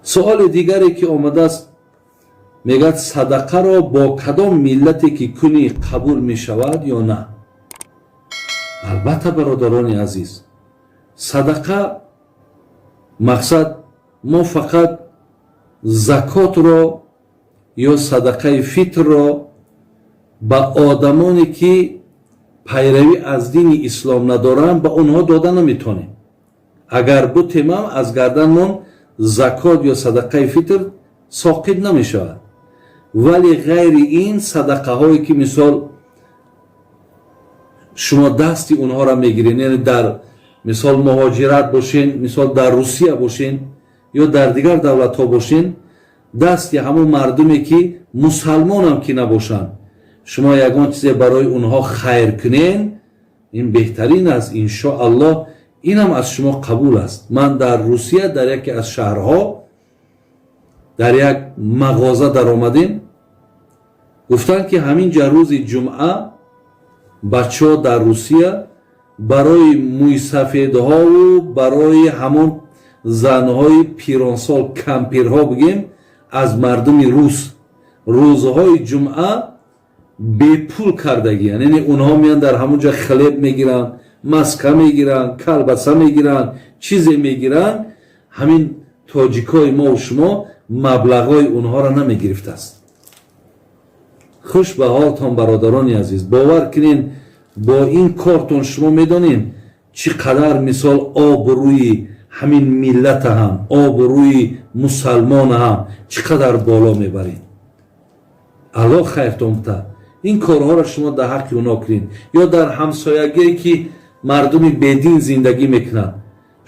Суоли дигаре ки омадааст, мегӯяд: садақаро бо кадом миллате ки кунӣ, қабул мешавад ё на? Албатта, бародарони азиз, садақа мақсад мо фақат закотро ё садақаи фитрро ба одамоне ки пайравӣ аз дини ислом надоранд, ба онҳо дода наметавонем. Агар бутемам, аз гарданмон закот ё садақаи фитр соқит намешавад. Вале ғайри ин, садақаҳое ки, мисол, шумо дасти онҳоро мегиред, яъне дар, мисол, муҳоҷират бошен, мисол, дар Русия бошен ё дар дигар давлатҳо бошен, дасти ҳамон мардуме ки мусалмонам ки набошанд, шумо ягон чизе барои онҳо хайр кунен, ин беҳтарин аст. Иншоаллоҳ, инам аз шумо қабул аст. Ман дар Русия, дар яке аз шаҳрҳо, дар як мағоза даромадем. Гуфтанд, ки ҳамин ҷа рӯзи ҷумъа бачаҳо дар Русия барои мӯйсафедҳову барои ҳамон занҳои пиронсол, кампирҳо бигем, аз мардуми рус рӯзҳои ҷумъа бепул кардагиян. Яъне онҳо меянд, дар ҳамон ҷа хлеб мегиранд, маска мегиранд, колбаса мегиранд, чизе мегиранд. Ҳамин тоҷикои мову шумо маблағҳои онҳоро намегирифтааст. Хуш ба ҳолтон, бародарони азиз. Бовар кунен, бо ин кортон шумо медонед, чӣ қадар, мисол, обрӯи ҳамин миллата ҳам, обрӯи мусалмона ҳам чӣ қадар боло мебаред. Аллоҳ хайртон бита. Ин корҳоро шумо дар ҳаққи онҳо кунед ё дар ҳамсоягие ки мардуми бедин зиндагӣ мекунанд,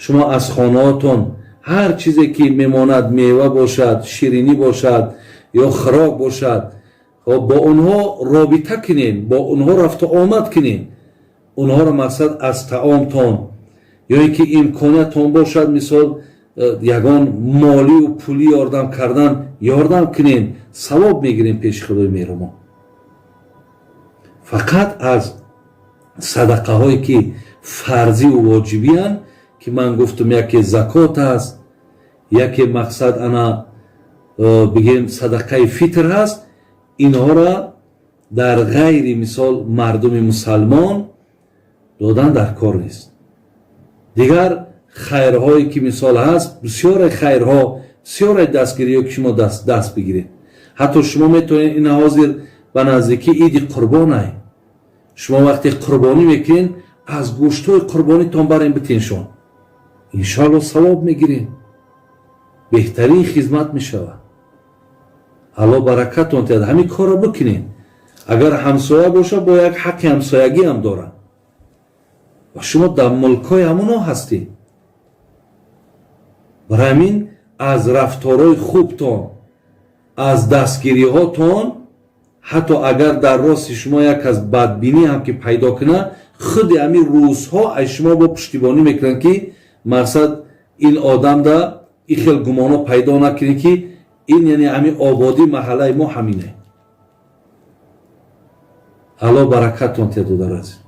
шумо аз хонаотон ҳар чизе ки мемонад, мева бошад, ширинӣ бошад ё хӯрок бошад, бо онҳо робита кунед, бо онҳо рафту омад кунед. Онҳоро, мақсад, аз таомтон ё ин ки имкониятон бошад, мисол, ягон молию пулӣ ёрдам кардан, ёрдам кунед, савоб мегирем пеши Худои меҳрубон. Фақат аз садақаҳое ки фарзиву воҷибиянд, ки ман гуфтам, яке закот аст, яке, мақсад, ана бигем, садақаи фитр ҳаст, инҳоро дар ғайри, мисол, мардуми мусалмон додан дар кор нест. Дигар хайрҳое ки, мисол, ҳаст, бисёре хайрҳо, бисёре дастгириҳо ки шумо даст бигиред. Ҳатто шумо метавонед, ина ҳозир ба наздикӣ иди қурбонай, шумо вақте қурбонӣ мекунед, аз гӯштҳои қурбонитон барем битеншон, иншоалло, савоб мегиред, беҳтарин хизмат мешавад. Алло баракатон диҳад. Ҳамин корро бикунед. Агар ҳамсоя боша, бо як ҳаққи ҳамсоягӣ ҳам дорад ва шумо дар мулкҳои ҳамоно ҳастед. Барои ҳамин аз рафторҳои хубтон, аз дастгириҳотон, ҳатто агар дар рости шумо як аз бадбинӣ ҳам ки пайдо кунад, худи ҳамин рӯзҳо аз шумо бо пуштибонӣ мекунанд, ки, мақсад, ин одамда ин хел гумоно пайдо накунед, ки ин, яъне, ҳамин ободии маҳаллаи мо ҳамине. Алло баракатон диҳад, додари азиз.